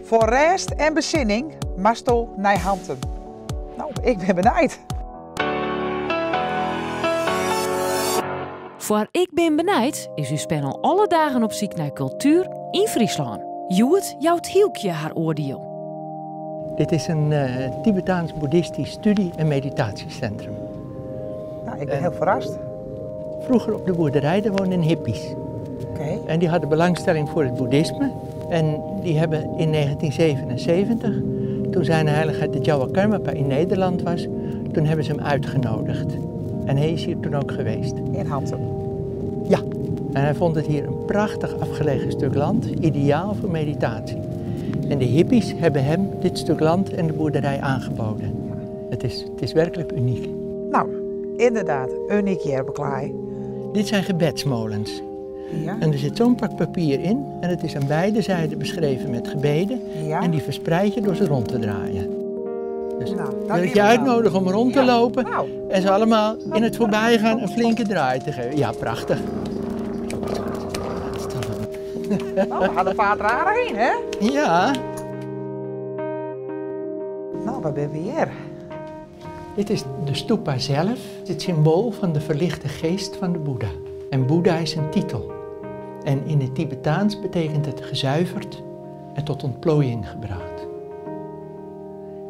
Foar rêst en besinning moatsto nei Hantum. No, ik bin benijd. Foar Ik bin benijd is ús panel alle dagen op syk nei kultuer yn Fryslân. Hjoed jout Hylkje har oardiel. Dit is in Tibetaans-boeddhistisch studie- en meditatiecentrum. Nou, ik ben heel verrast. Vroeger op de boerderij daar woonden hippies. Oké. En die hadden belangstelling voor het boeddhisme. En die hebben in 1977, toen zijn heiligheid de Gyalwa Karmapa in Nederland was, toen hebben ze hem uitgenodigd. En hij is hier toen ook geweest. In Hantum? Ja. En hij vond het hier een prachtig afgelegen stuk land, ideaal voor meditatie. En de hippies hebben hem dit stuk land en de boerderij aangeboden. Het is werkelijk uniek. Nou, inderdaad, uniek jerbeklaai. Dit zijn gebedsmolens. Ja. En er zit zo'n pak papier in en het is aan beide zijden beschreven met gebeden. Ja. En die verspreid je door ze rond te draaien. Dus Nou, wil dat ik je doen we dan. uitnodigen om rond te Ja. lopen Nou. en ze allemaal in het voorbijgaan een flinke draai te geven. Ja, prachtig. Nou, we hadden een paar draden in, hè? Ja. Nou, waar ben we hier? Dit is de stupa zelf, het symbool van de verlichte geest van de Boeddha. En Boeddha is een titel. En in het Tibetaans betekent het gezuiverd en tot ontplooiing gebracht.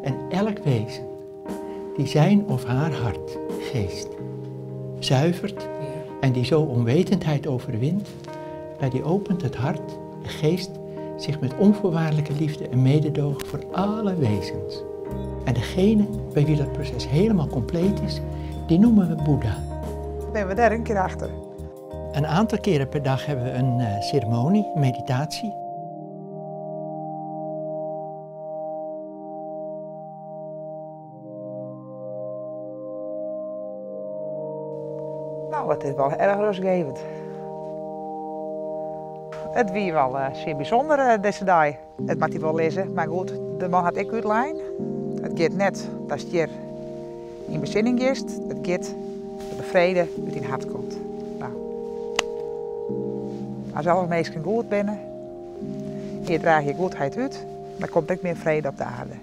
En elk wezen die zijn of haar hart, geest, zuivert en die zo onwetendheid overwint, bij die opent het hart, de geest, zich met onvoorwaardelijke liefde en mededogen voor alle wezens. En degene bij wie dat proces helemaal compleet is, die noemen we Boeddha. Ben we daar een keer achter? Een aantal keren per dag hebben we een ceremonie, een meditatie. Nou, het is wel erg rustgevend. Het wie wel zeer bijzonder deze dag. Het mag hij wel lezen, maar goed, de man had ik uitlijn. Het gaat net dat je hier in bezinning is. Het gaat dat de vrede uit in hart komt. Nou, als alle mensen goed binnen, je draagt je goedheid uit, dan komt ook meer vrede op de aarde.